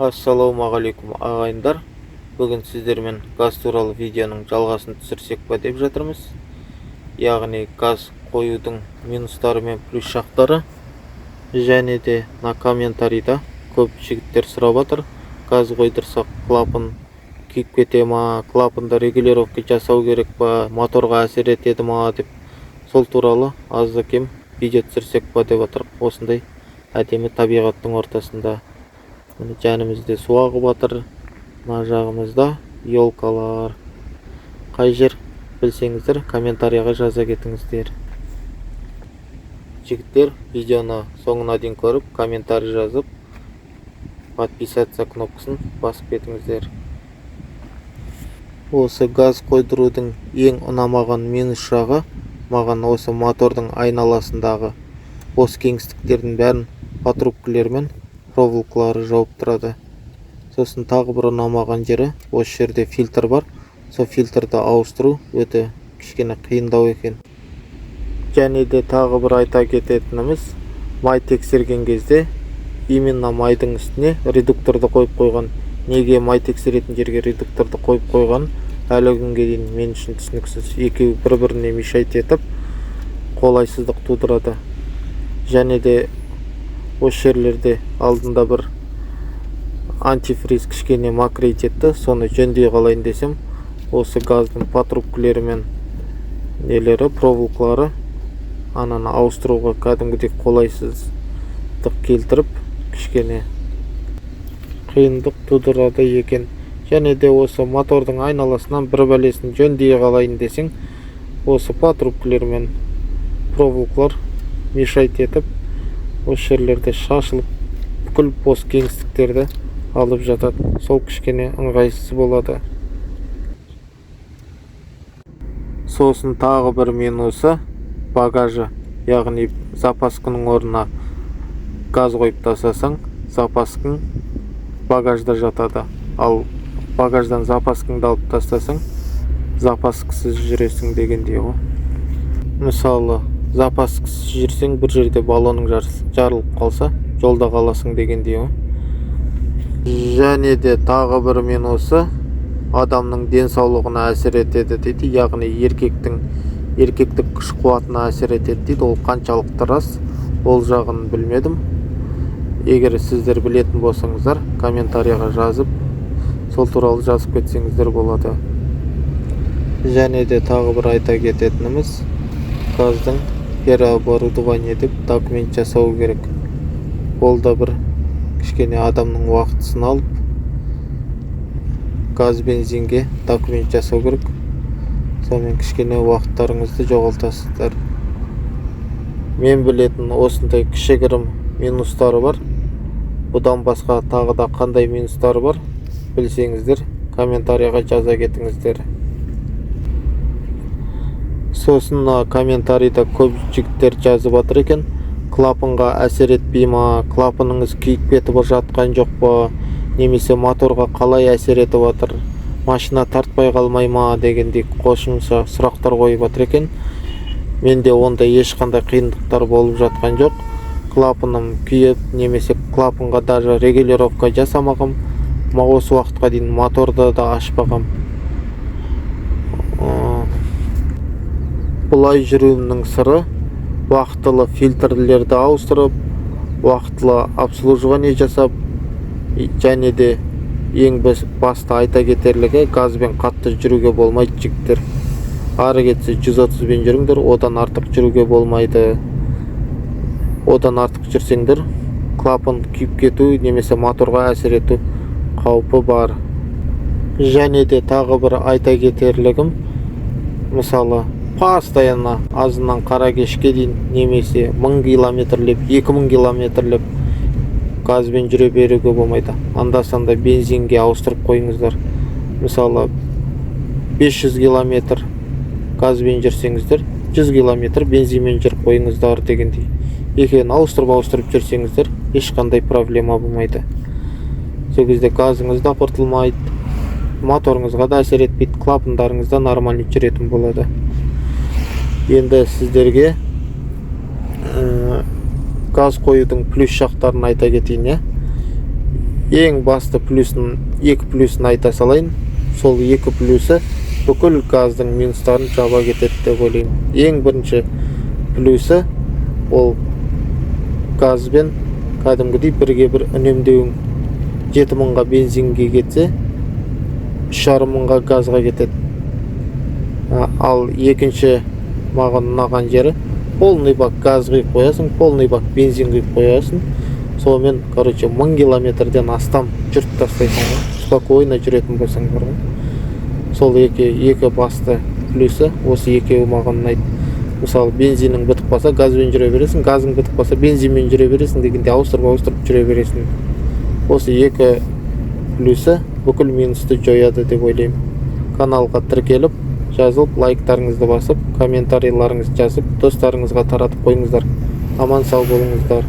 Ассалаумағалейкум, ағайындар! Бүгін сіздермен газ туралы видеоның жалғасын түсірсек па деп жатырмыз. Яғни газ қоюдың минустары мен плюс жақтары. Және де мына комментарийда көп жігіттер сұрап жатыр: газ қойдырсақ, клапан күйіп кете ма, клапанды регулировка жасау керек па, моторға әсер етеді ма деп. Сол туралы азды кем видео түсірсек па деп жатырмық. Осындай әдемі табиғаттың ортасында, міне, жанымызда су ағып жатыр, мына жағымызда елкалар. Қай жер, білсеңіздер, комментарийға жаза кетіңіздер. Жігіттер, видеоны соңына дейін көріп, комментарий жазып, подписаться кнопкасын басып кетіңіздер. Осы газ қойдырудың ең ұнамаған минус жағы маған осы мотордың айналасындағы бос кеңістіктердің бәрін патрубкілер мен проволокалары жауып тұрады. Сосын тағы бір ұнамаған жері, осы жерде фильтр бар, сол фильтрді ауыстыру өте кішкене қиындау екен. Және де тағы бір айта кететініміз, май тексерген кезде именно майдың үстіне редукторды қойып қойған. Неге май тексеретін жерге редукторды қойып қойған, әлі күнге дейін мен үшін түсініксіз. Екеуі бір біріне мешать етіп, қолайсыздық тудырады. Және де осы жерлерде алдында бір антифриз кішкене мокрить етті. Соны жөндей қалайын десем, осы газдың патрубкілері мен нелері, проволокалары ананы ауыстыруға кәдімгідей қолайсыздық келтіріп, кішкене қиындық тудырады екен. Және де осы мотордың айналасынан бір бәлесін жөндей қалайын десең, осы патрубкілер мен проволокалар мешать етіп, осы жерлерде шашылып, бүкіл бос кеңістіктерді алып жатады. Сол кішкене ыңғайсыз болады. Сосын тағы бір минусы — багажы. Яғни запаскының орнына газ қойып тастасаң, запаскың багажда жатады. Ал багаждан запаскаңды алып тастасаң, запаскасыз жүресің дегендей ғой. Мысалы, запаскасыз жүрсең, бір жерде баллоның жарылып қалса, жолда қаласың дегендей ғой. Және де тағы бір минусы, адамның денсаулығына әсер етеді дейді. Яғни еркектің еркектік күш қуатына әсер етеді дейді. Ол қаншалықты рас, ол жағын білмедім. Егер сіздер білетін болсаңыздар, комментарийға жазып, сол туралы жазып кетсеңіздер болады. Және де тағы бір айта кететініміз, газдың переоборудование деп документ жасау керек. Ол да бір кішкене адамның уақытысын алып, газ бензинге документ жасау керек. Сонымен кішкене уақыттарыңызды жоғалтасыздар. Мен білетін осындай кішігірім минустары бар. Бұдан басқа тағы да қандай минустары бар, білсеңіздер, комментарийға жаза кетіңіздер. Сосын мына комментарийда көп жігіттер жазып жатыр екен: клапанға әсер етпей ма, клапаныңыз күйіп кетіп жатқан жоқ па немесе моторға қалай әсер етіп жатыр, машина тартпай қалмай ма дегендей қосымша сұрақтар қойып жатыр екен. Менде ондай ешқандай қиындықтар болып жатқан жоқ. Клапаным күйіп немесе клапанға даже регулировка жасамағам. Осы уақытқа дейін моторды да ашпағам. Бұлай жүруімнің сыры — уақытылы фильтрлерді ауыстырып, уақытылы обслуживание жасап. Және де ең басты айта кетерлігі, газбен қатты жүруге болмайды, жігіттер. Ары кетсе 130-бен жүріңдер, одан артық жүруге болмайды. Одан артық жүрсеңдер, клапан күйіп кету немесе моторға әсер ету қаупі бар. Және де тағы бір айта кетерлігім, мысалы, постоянно азаннан қара кешке дейін немесе 1000 километрлеп, 2000 километрлеп газбен жүре беруге болмайды. Анда санда бензинге ауыстырып қойыңыздар. Мысалы, 500 километр газбен жүрсеңіздер, 100 километр бензинмен жүріп қойыңыздар дегендей. Екеуін ауыстырып ауыстырып жүрсеңіздер, ешқандай проблема болмайды. Сол кезде газыңыз да құртылмайды, моторыңызға да әсер етпейді, клапандарыңыз да нормальный жүретін болады. Енді сіздерге газ қоюдың плюс жақтарын айта кетейін, иә. Ең басты плюсын, екі плюсын айта салайын. Сол екі плюсы бүкіл газдың минустарын жаба кетеді деп ойлаймын. Ең бірінші плюсы — ол газбен кәдімгідей бірге бір үнемдеуің. 7000-ға бензинге кетсе, 3,5 мыңға газға кетеді. Ал екінші маған ұнаған жері — полный бак газ құйып қоясың, полный бак бензин құйып қоясың. Сонымен, короче, 1000 километрден астам жүріп тастайсың ғой, спокойно жүретін болсаң бар ғой. Сол екі басты плюсы осы екеуі маған ұнайды. Мысалы, бензинің бітіп қалса, газбен жүре бересің, газың бітіп қалса, бензинмен жүре бересің дегенде, ауыстырып ауыстырып жүре бересің. Осы екі плюсы бүкіл минусты жояды деп ойлаймын. Каналға тіркеліп, жазылып, лайктарыңызды басып, комментарийларыңызды жазып, достарыңызға таратып қойыңыздар. Аман сау болыңыздар.